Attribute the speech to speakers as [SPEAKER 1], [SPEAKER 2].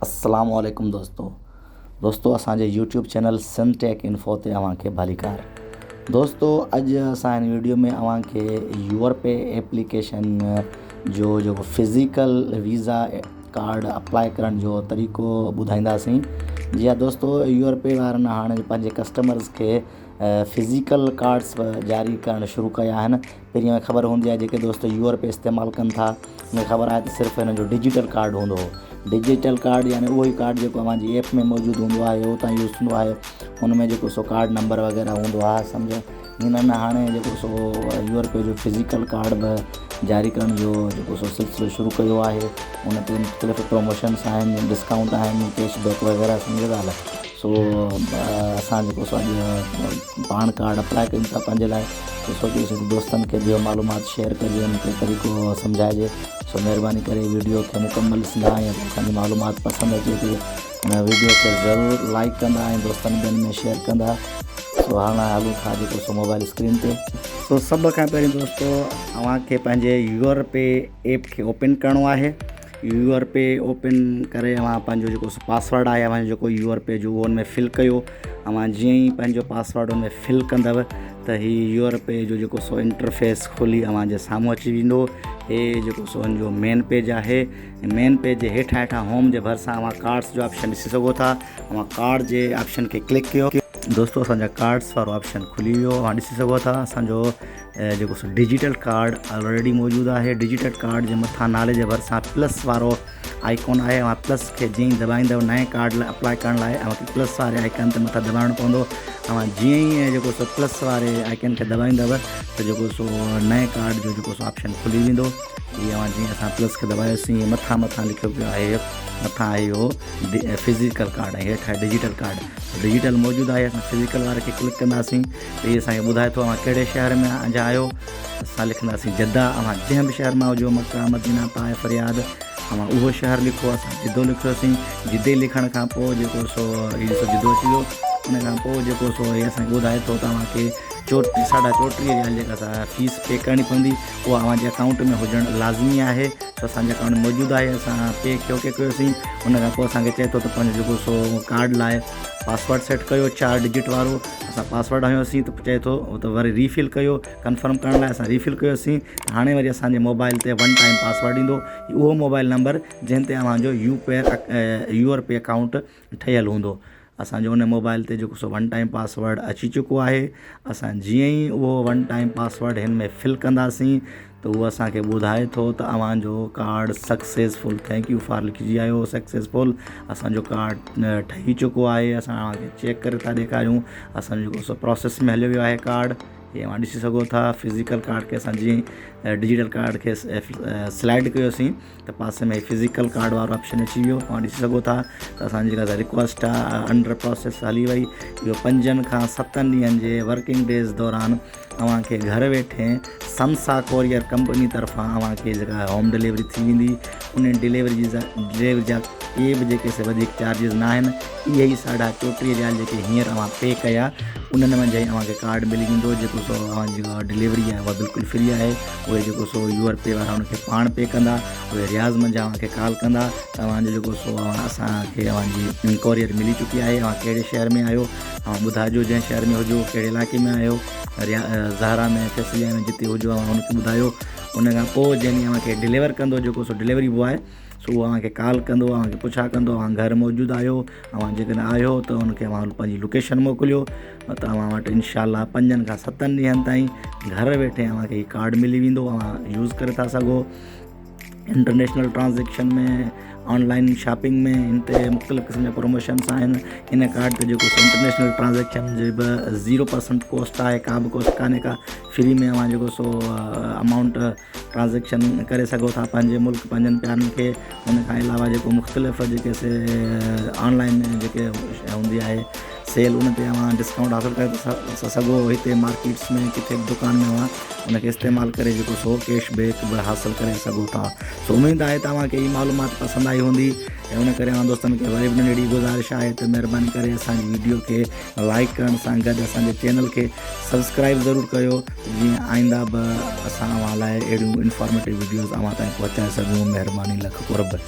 [SPEAKER 1] السلام عليڪم دوستو دوستو اسان جي YouTube channel Sindh tech info تي اوهان کي ڀليڪار دوستو اڄ اسان هن ويڊيو ۾ اوهان کي your P application جو جيڪو فزيڪل ويزا ڪارڊ اپلائي ڪرڻ جو طريقو ٻڌائينداسين جي ها دوستو your P وارن هاڻي پنهنجي ڪسٽمرز کي فزيڪل ڪارڊس جاري ڪرڻ شروع ڪيا آهن پهرين اوهان کي خبر هوندي آهي جيڪي دوست يو آر پي استعمال ڪن ٿا ان کي خبر آهي ته صرف هن جو ڊجيٽل ڪارڊ هوندو هو ڊجيٽل ڪارڊ يعني اهو ئي ڪارڊ جيڪو اوهان جي ايپ ۾ موجود هوندو آهي اهو تان يوز ٿيندو آهي ان ۾ جيڪو سو ڪارڊ نمبر وغيره هوندو آهي سمجهو هنن هاڻي جيڪو سو يو آر پي جو فزيڪل ڪارڊ به جاري ڪرڻ جو جيڪو سو سلسلو شروع ڪيو آهي ان تي مختلف پروموشنس آهن ڊسڪائونٽ آهن ڪيش بيڪ وغيره سمجهو ڳالهه سو اسان جيڪو سو اڄ پاڻ ڪارڊ اپلاء ڪيون ٿا پنهنجي لاء سو سوچيوسين ته دوستن کي به اهو معلومات شيئر ڪجي ان کي طريقو سمجهائجي سو مهرباني ڪري ويڊيو کي مڪمل ڏسندا ۽ اسان جي معلومات پسند اچي ٿي ان ويڊيو کي ضرور لائڪ ڪندا ۽ دوستن ٻين ۾ شيئر ڪندا سو هاڻ هلون ٿا جيڪو سو موبائل اسڪرين تي. سو سڀ کان پهرين دوستو اوهان کي پنهنجي your P app کي اوپن ڪرڻو آهي يو آر پي اوپن ڪري اوهان پنهنجو جيڪو سو پاسورڊ آهي اوهان جو جيڪو يو آر پي جو اهو ان ۾ فل ڪيو اوهان جيئن ئي پنهنجو پاسورڊ ان ۾ فل ڪندو ته هي يو آر پي جو جيڪو سو انٽرفيس کلي اوهان جي سامهون اچي ويندو هي جيڪو سو ان جو مين پيج آهي مين پيج جي هيٺان هيٺان هوم جي ڀرسان اوهان ڪارڊس جو آپشن ڏسي سگهو ٿا اوهان ڪارڊ جي آپشن کي ڪلڪ ڪيو دوستو اسان جا ڪارڊس وارو آپشن کلي ويو اوهان ڏسي سگهو ٿا اسان جو جيڪو سو ڊجيٽل ڪارڊ آلريڊي موجود آهي ڊجيٽل ڪارڊ جي مٿان نالي جي ڀرسان پلس وارو آئيڪون آهي اوهان پلس کي جيئن ئي دٻائيندو نئين ڪارڊ لاء اپلاء ڪرڻ لاء اوهان کي پلس واري آئيڪن تي مٿان دٻائڻو پوندو اوهان جيئن ئي جيڪو سو پلس واري آئيڪن کي دٻائيندو ته جيڪو سو نئين ڪارڊ جو جيڪو سو آپشن کلي ويندو هي اوهان جيئن اسان پلس کي دٻايوسين مٿان مٿان لکيو پيو آهي مٿان آهي اهو فزيڪل ڪارڊ ۽ هيٺ آهي ڊجيٽل ڪارڊ ڊجيٽل موجود آهي اسان فزيڪل واري کي ڪلڪ ڪنداسين ته هي اسان کي ٻڌائي ٿو اوهان ڪهڙي شهر ۾ جا آهيو اسان لکنداسين جده اوهان جنهن به شهر مان هجو مڪه مدينه طائف رياض اوهان اهو شهر لکو اسان جدو لکيوسين جدي لکڻ کان پوء جيڪو سو هي ڏسو جدو اچي ويو ان کان پوء جيڪو سو هي اسان کي ٻڌائي ٿو ته اوهان کي چوٽيهه ساڍا چوٽيهه ريال جيڪا سا فيس پي ڪرڻي پوندي اها اوهان جي اڪائونٽ ۾ هجڻ لازمي آهي سو اسان جي اڪائونٽ ۾ موجود آهي اسان پي کي اوڪي ڪيوسين ان کان پوء اسان کي چئي ٿو ته پنهنجو جيڪو سو ڪارڊ لاء پاسورڊ سيٽ ڪيو چار ڊجٽ وارو اسان پاسورڊ هنيوسين ته چئي ٿو ته وري ريفل ڪيو ڪنفرم ڪرڻ لاء اسان ريفل ڪيوسين ته هاڻي وري اسان جي موبائل تي ون ٽائيم پاسورڊ ايندو اهو موبائل نمبر جنهن تي اوهان جو U P U R P account ٺهيل هوندو اسان جو ان موبائل تي جيڪو سو ون ٽائيم پاسورڊ اچي چڪو آهي اسان جيئن ئي اهو ون ٽائيم پاسورڊ هن ۾ فل ڪنداسين ته اهو اسان کي ٻڌائي ٿو ته اوهان جو card successful thank you for لکجي آيو سڪسيسفل اسان جو ڪارڊ ٺهي چڪو آهي اسان اوهان کي چيڪ ڪري ٿا ڏيکاريون اسان جو جيڪو سو پروسيس ۾ هليو ويو آهي ڪارڊ هي اوهان ڏسي سگهو ٿا فزيڪل ڪارڊ کي اسان جيئن ڊجيٽل ڪارڊ کي سلائڊ ڪيوسين ته پاسي ۾ فزيڪل ڪارڊ وارو آپشن اچي ويو اوهان ڏسي سگهو ٿا ته اسان جي جيڪا رڪويسٽ آهي انڊر پروسيس هلي وئي اهو پنجن کان ستن ڏينهن جي ورڪنگ ڊيز دوران اوهان کي گهر ويٺي سمسا ڪوريئر ڪمپني طرفان اوهان کي جيڪا هوم ڊليوري ٿي ويندي ان ڊليوري جي ڊليوري جا ڪي به جيڪي سي وڌيڪ چارجز نه آهن اهي ئي ساڍا چوٽيهه ريال جيڪي هينئر اوهان پي ڪيا انهن منجهه ئي اوهان کي ڪارڊ ملي ويندو جيڪو سو اوهان جي جيڪا ڊليوري آهي اها بلڪل فري آهي اهي جيڪو سو يو آر پي وارا ان کي پاڻ پي ڪندا اهي رياض منجهه اوهان کي ڪال ڪندا ته اوهان جو جيڪو سو اوهان اسان کي اوهان جي ڪوريئر ملي چڪي آهي اوهان ڪهڙي شهر ۾ آهيو اوهان ٻڌائجو جنهن شهر ۾ هجو ڪهڙي علائقي ۾ آهيو زهرا ۾ فيصليا ۾ جتي هجو اوهان ان کي ٻڌايو ان کان پوء جنهن ڏينهن اوهان کي ڊليور ڪندو جيڪو سو ڊليوري بواء سو اهو اوهان کي ڪال ڪندو اوهان کي پڇا ڪندو اوهان گهر موجود آهيو اوهان جيڪڏهن آهيو ته ان کي اوهان پنهنجي لوڪيشن موڪليو ته اوهان وٽ انشاء الله پنجن کان ستن ڏينهن تائين گهر ويٺي اوهان کي هي ڪارڊ ملي ويندو اوهان يوز ڪري ٿا سگهو انٽرنيشنل ٽرانزيڪشن ۾ آنلائن شاپنگ ۾ هن تي مختلف قسم جا پروموشنس آهن ان ڪارڊ تي جيڪو سو انٽرنيشنل ٽرانزيڪشن جي به زيرو پرسنٽ ڪوسٽ آهي ڪا به ڪوسٽ ڪانهي ڪا فري ۾ اوهان جيڪو سو امائونٽ ٽرانزيڪشن ڪري سگهو ٿا پنهنجي ملڪ پنهنجن پيارن کي ان کان علاوه جيڪو مختلف جيڪي سي آنلائن جيڪي هوندي آهي سيل ان تي اوهان ڊسڪائونٽ حاصل ڪري ٿا سگهو هتي مارڪيٽس ۾ ڪٿي به دڪان ۾ اوهان ان کي استعمال ڪري جيڪو سو ڪيش بيڪ به حاصل ڪري سگهو ٿا سو اميد آهي ته اوهان کي هي معلومات پسند آئي هوندي ۽ ان ڪري اوهان دوستن کي وري به ننڍڙي گذارش آهي ته مهرباني ڪري اسان جي ويڊيو کي لائڪ ڪرڻ سان گڏ اسان جي چينل کي سبسڪرائب ضرور ڪيو جيئن آئنده به اسان اوهان لاء اهڙيون انفارميٽو ويڊيوز اوهان تائين پهچائي سگهون مهرباني لک قرب.